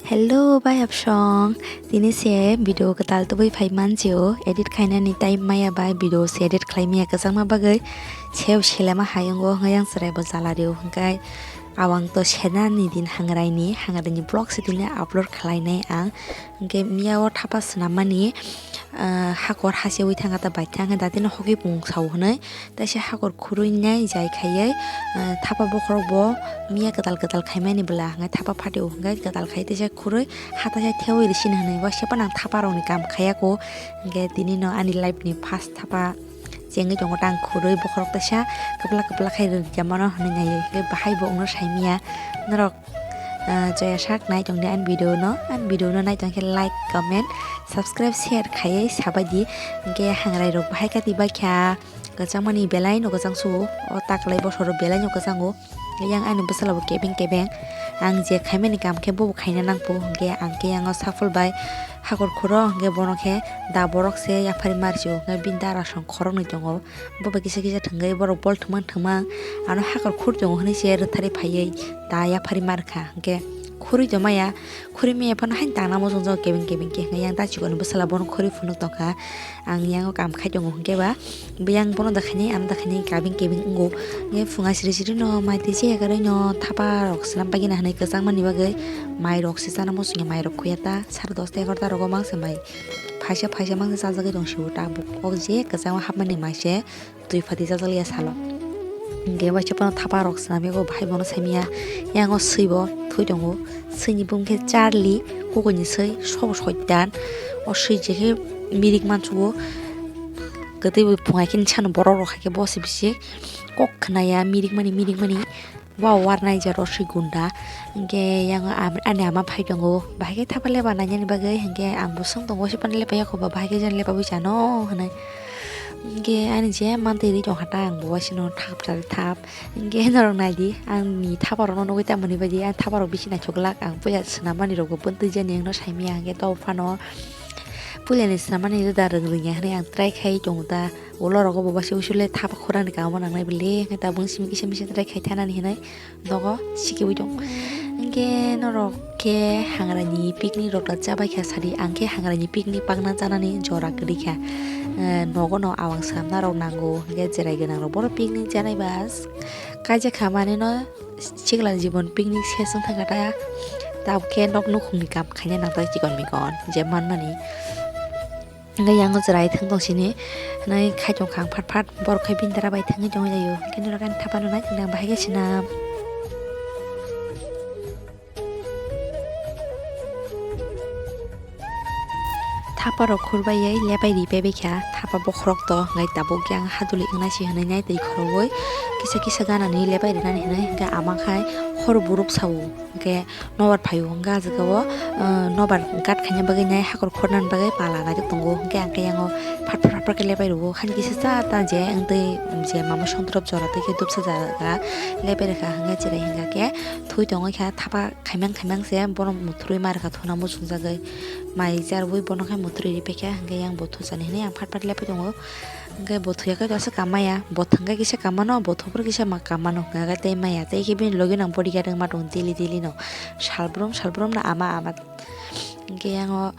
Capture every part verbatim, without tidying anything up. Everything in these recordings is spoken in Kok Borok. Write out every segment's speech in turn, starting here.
Hello, bai absong. Tini se video kwtal tubui phai manjio. Edit khainani time maya bai video se edit khlai maya kwchangma bagwi. Seu selema hayungo hwnga yang chwrai bo jala rio hwnkhe awang to senani din hangraini, hangraini vlog se tini upload khlainai ang. Hwnkhe miya o thapa swnammani, ah, hakor hasewi thangkha ta bai thangkhe datino hogwi pung sao hwnwi. Taisa hakor khurui nai jai khaiwi, ah, thapa bokhorok bo miya kwtal kwtal khaimani bwla hwnkhe thapa phatio hwnkhe kwtal khai taisa khurui hata sai thewi risini hwnwi waisa phano ang thapa rokni kam khaiya ko. Hwnkhe tini no ani life ni first thapa chengwi tongo ta ang khurui bokhorok taisa kwplak kwplak khai rwjamano hwnwi naiwi hwnkhe bahai bo wngno saimanya norok. Ah, joya sak nai tong di ani video no, ani video no nai tong khe like, comment, subscribe, share khaiwi sabai di. Hwnkhe hangrai rok bahai kati bai kha kwchangmani belai no kwchang su o taklai bosor belai no kwchango. Yang ani bwsala bo kebeng kebeng ang je khaimani kam khe bobo khaina nangpo hwnkhe ang khe yang o safol bai hakor khuro hwnkhe bono khe da borok se yaphari marsi o hwnkhe bini dara song khoroknwi tongo. Bo bai kisa kisa thwngwi borok bol thwngmang thwngmang ano hakor khur tongo hwnwi se rwtharwi phaiwi ta yaphari mankha hwnkhe khurui tongmaya khurui maya phano haino tangna muchungjago kebeng kebeng khe hwnkhe yang dachikorni bwsala bono khurui phunuk tongkha ang yango kam khai tongo hwnkhe ba biyang bono dakhaini ano dakhaini kebeng kebeng wngo hwnkhe phunga siri sirino mai twi se ekarino thapa rok swnam bagina hwnwi kwchangmani bagwi mai rok se chana muchungya mai rok khuya ta sare dosta egarota rogo mangsa mai phaisa phaisa mangsa chajagwi tong sio tabuk o je kwchangma hapmani mai se. Twi phatwi chajakliya salo. Hwnkhe waisa phano thapa rok swnam yago bahai bono saimanya. Yang o swi bo thwi tongo. Swini bumung khe charli, kukuini swi sobo soitan. O swi je khe mirik mansugo. Kwtwi bo phungai khe sano borok rok hai khe bosi bisik kok khnaya mirik mani mirik mani. Wow, warnai jaro swi gunda. Hwnkhe yang am-, ani ama phai tongo. Bahai khe thapa leba nainani bagwi hwnkhe ang bo swng tongo, waisa phano lepa yakho ba, bahai khe jani lepa bai chano hwnwi. Hwnkhe ani je mantwi ri tongkha ta, ang bo waisano thap chari thap. Hwnkhe norok nai di, ani thapa rokno nugwi tamo hinwi bai di, ani thapa rok bisi naithok glak, ang puila swnam mani rok bo bwntwi jani wngno saimanya, hwnkhe to phano puilani swnam mani da rwng rwngya hwnwi ang try khai tongo ta. Ulo rogo bo waisa usu le thapa khorang ni kamo nangnai bwle, hwnkhe tabuk simi kisa misa try khai thanani hinwi nogo sikiwi tong. Hwnkhe norok khe hangrani picnic rok da chabai kha sadi, ang khe hangrani picnic pakna chanani jora kwrwi kha. Eh, nogo no awang swnamna rok nango, hwnkhe cherai gwnang rok bono picnic chanai ba kaijak kha mane no sikla jibon picnic ses wng thangkha ta. Tabuk khe nok nukhungni kam khaina nangjakha chikon mikon je manmani. Hwnkhe yang o chwrai thang tong sini hwnwi khai tong kha ang phat phat borok khai bini dara bai thangwi tongwi laio hwnkhe norok ani thapa no nai tongdi ang bahai khe swnam. Thapa rok khur bai lepai ri paibai kha thapa bokhorok to hwnkhe tabuk yang haduli wngnai se hwnwi nai twi khorogwi kisa kisa ganani lepai rinani hwnwi hwnkhe ama khai hor buruk sao. Hwnkhe nobar phaio hwnkhe ah jagao, ah, nobar gat khaina bagwi nai hakor khornani bagwi pala naijak tongo. Hwnkhe ang khe yango phat phat phat phat khe lepai rwo. Hani kisa cha ta je wng twi je mama songtrop jora twi khe dopsa jaga lepai rwkha. Hwnkhe cherai hwnkha khe thwi tongwi kha thapa khaimang khaimang se bono muthurwi ma rwkha thuna muchungjagwi. Mai jarwi bono khe muthurwi ri paikha. Hwnkhe yang bo thuchani hwnwi ang phat phat lepai tongo. Hwnkhe bo thuya khe aswk kam maya, bo thwng khe kisa kam mano, bo thuphuru kisa ma kam mano hwnkha khe tei maya tei khe bini logi no ang bodyguard wngma tongo daily daily no salbrum salbrum no ama ama. Hwnkhe yango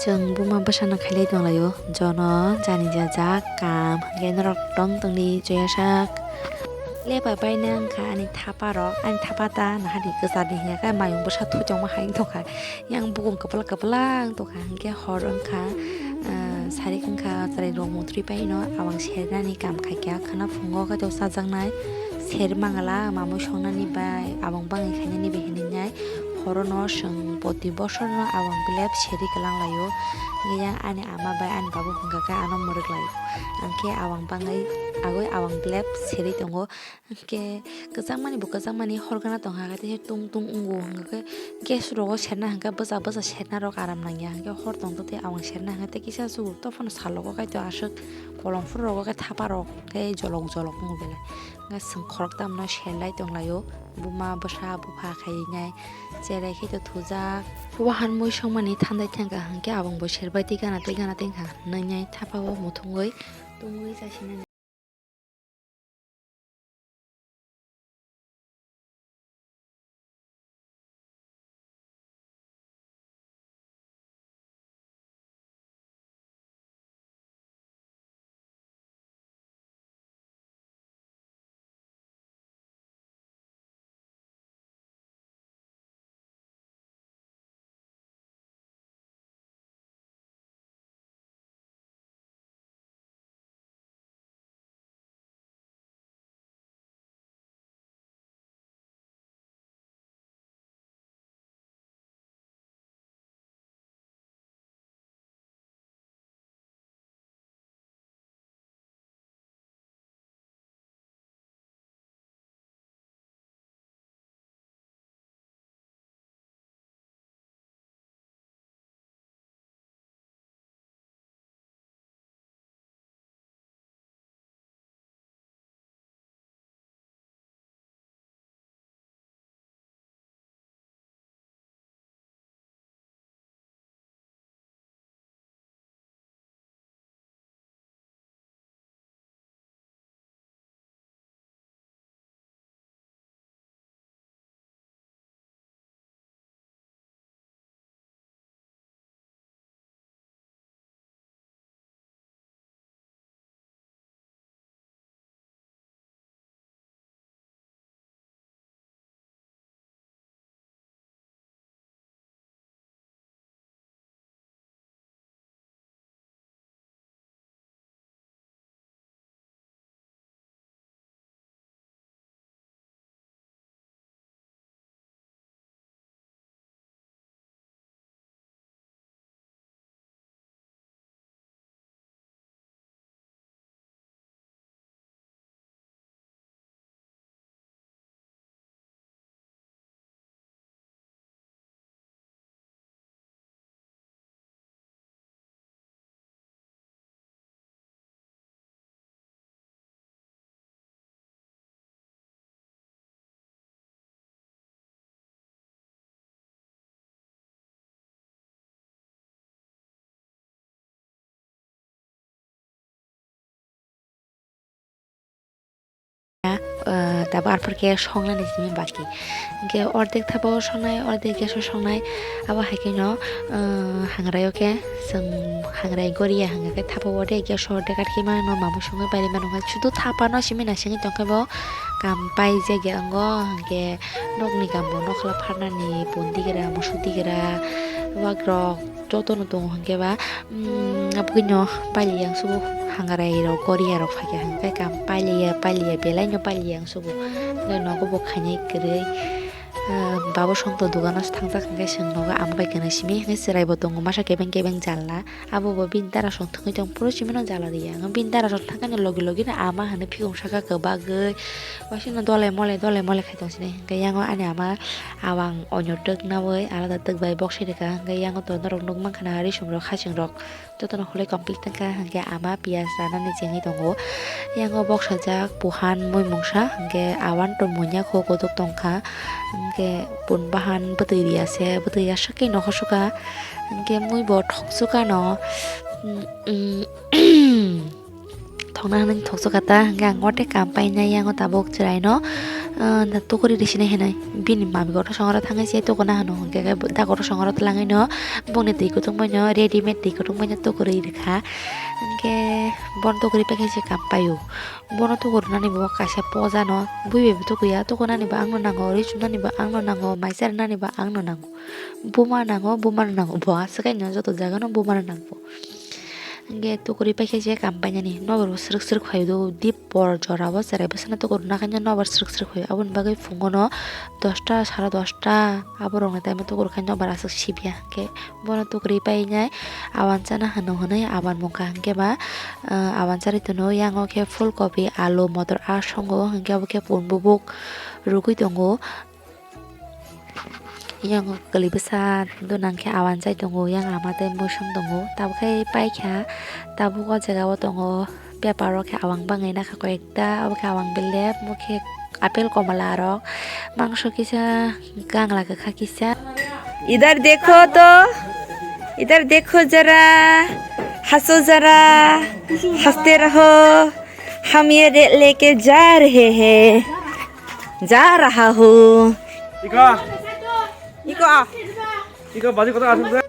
chwng buma bwsano khailai tonglaio jono jani jajak kam hwnkhe norok tong tongdi joya sak. Lepai pai nang kha ani thapa rok, ani thapa ta nahadi kwchar ni hwnkhe mayung bwsa thwi tongma hai wng tongkha. Yang bukung kwplak kwplak wng tongkha, hwnkhe hor wngkha, ah, sarik wngkha, chwrai rok muthri paino abang sernani kam khaikha, khwna phungo khe to chajaknai ser mangala mamui songnani bai abang bangwi khainani bai hinwi nai horono chwng poti bosorno abang belep seri kwlang laio, hwnkhe yang ani ama bai ani babu hwnkha khe ano mwrwk laio, ang khe abang bangwi agwi abang belep seri tongo. Hwnkhe kwchangmani bo kwchangmani hor gana tongkha khe teisa tung tung wngo hwnkhe gas rogo serna hwnkhe bwsa bwsa serna rok aram nangya hwnkhe hor tongthote awang serna hwnkhe tei kisa sugo tophano salogo kaitor aswk kolom phuru rogo khe thapa rok khe jolok jolok wngo belai hwnkhe chwng khoroktham no serlai tonglaio buma bwsa bupha khainai cherai khe to thujak wahan mui songmani thandai thangkha hwnkhe abang bo serbai tei gana tei gana tei wngkha nwngnai thapa o muthungwi tungwi chasinani. ah, tabuk arpor khe songnani simi baki. Hwnkhe ordek thabo songnai, ordek gas o songnai. Abo hai kheno, ah, hangrai o khe chwng hangrai goriya hwnkhe thabo o de gas o ordek atkhe mano mamui songwi pailai mano. Sudu thapa no simi nasingwi tongkhe bo kam paijak ya wngo, hwnkhe nokni kam bo nokla pharnani pon digira, moso digira, wagrok jotono tongo hwnkhe ba. Umm, aboni no pailiya ang sugo hangrai rok goriya rok phaikha hwnkhe kam pailiya pailiya belai no pailiya ang sugo hwnkhe nogo bo khainai kwrwi. Umm, babo songto dogano thangjak hwnkhe chwng nogo ama bai gana simi hwnkhe chwrai bo tongo masa kebeng kebeng jalla abo bo bini dara song thwngwi tong phuru simi no jala riya ang bini dara song thangkhe no logi logi no ama hwnwi phikung saka kwbagwi waisano dolai molai dolai molai khai tong sini hwnkhe yango ani ama awang onyo twk nawi alada twk bai bok sirika hwnkhe yango to norok nukmankha na risum rok hasing rok. Jotono khulai complete wngkha hwnkhe ama piyaj ranani chengwi tongo. Yango boksajak buhan mui mungsa hwnkhe awan tongmung ya kho kotok tongkha. Hwnkhe bun bahan bwtwi riya se bwtwi ya swkhe nokho swkha. Hwnkhe mui bo thoksuka no, mm, mm, thokna hwnwi thoksuka ta hwnkhe ang o tei kam painai yango tabuk chwraino, ah, tukuri risinai hinwi bini mami kotor songora thangwi se tukuna hwno hwnkhe da kotor songora twlangwino bongni twi kutung baino readymade twi kutung baino tukuri rikha hwnkhe bono tukuri paikhe se kam paio bono tukurunani bo kaisa poja no bui bai bo tukuya tukunani bo angno nango ri chumnani bo angno nango mai charinani bo angno nango buma nango buma no nango bo aswk no joto jaga no buma no nango. Hwnkhe tukuri paikhe je kam painani nokbar bo srwk srwk phaio dip por jora bo cherai bwsano tukuru nakhaino nokbar srwk srwk phaio aboni bagwi phungono dosta sara dosta aborokni time o tukuru khai nokbar aswk sibya hwnkhe bono tukuri painai awan chana hano hwnwi awan mungkha hwnkhe ba, ah, awan charwi tono yango khe phul kopi alu motor asongo hwnkhe abo khe pun bubuk rwgwi tongo. Yang kwlwi bwsa duna hwnkhe awan jai tongo, yang ama tei mosong tongo. Tabukhe paikha, tabuk o jaga o tongo. Paper o khe awang bangwi nakha koyekta, obo khe awang belep, obo khe apple, komla rok, mangso kisa, gangla kwkha kisa. Idhar dekho to, idhar dekho jara, haso jara, haste raho. हम ये रेत लेके जा रहे हैं, जा रहा हूँ। Iko. Iko. Iko, baji kotor asuk de.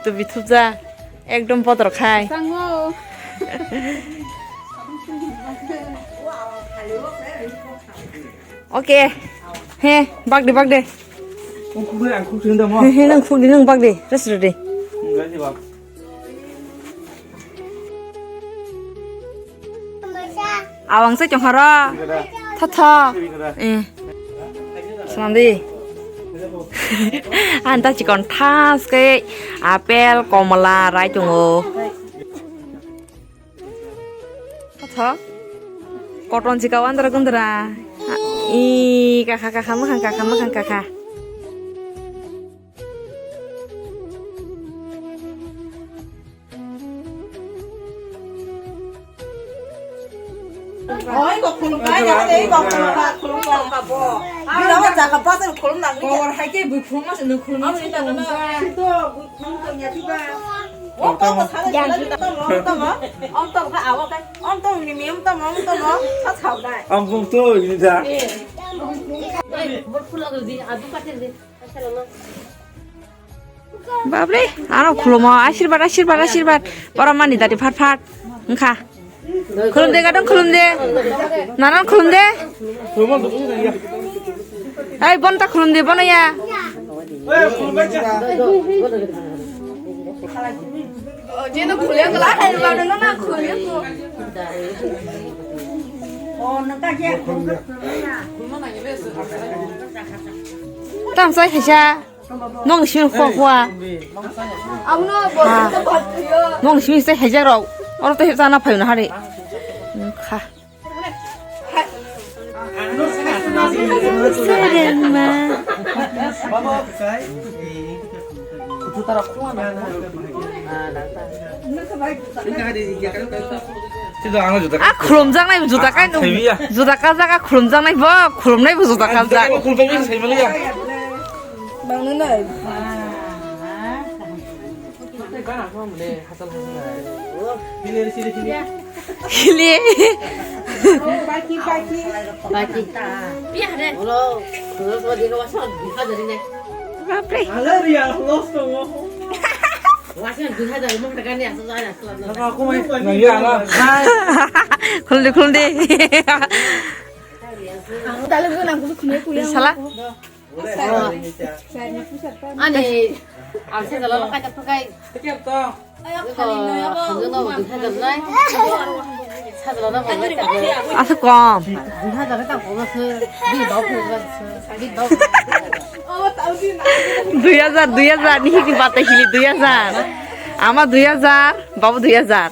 To bithup ja, ekdom podor khai. Okay. He, bak de, bak de. Ang khuk de, ang khuk sini de mo. He, he, nang khuk de, nang bak de. Rest de. Hmm, rest de bak. Awang se chong haro. Tho tho. Eh. Sandi. Anta chikon thas ke apple, komla, rai tongo. Tho. Koton jika wandra gundra. I kakha kakha makhang kakha makhang kakha. Oi, kok khulum kai, ya, tei kok khulum ka, khulum ka, ka bo. Ang na wa ja ka ba sen khulum nang ni. Kor hai ke bu khulum ma sen khulum ma sen ta na. Sito bu khulum ko nya ti ba. Om to ko sa na, to mo, to mo. Om to ka awa ka. Om to ni mi om to mo, om to mo. Sa chau dai. Ang bung to ni da. Bol phul agel di, adu ka ter di. Bapre, ano khulumo, ashirbad, ashirbad, ashirbad. Borok mani dati phat phat. Wngkha. Khulum de, gadon khulum de. Nanan khulum de. Ai, bonta khulum de, bono ya. Jeno khulya kala, hai, ba, no, na, khulya ko. Tam sai khaisa. Nong simi khwa khwa. Abono bo. Ha. Nong simi sai khaisa rok. Oro to hepsa na phayo na hari. Kha. Serengma. A khulumjaknai juta kai nung. Juta kajak a khulumjaknai bo, khulumnai bo juta kajak. Bangno nai. Hili. Baki, baki. Baki. Bapre. Khuldi, khuldi. Sala. Ani, ang se jalalo kaisa phakai. Asa kom. Dui hajar, dui hajar, ni hini bata hili dui hajar. Ama dui hajar, babu dui hajar.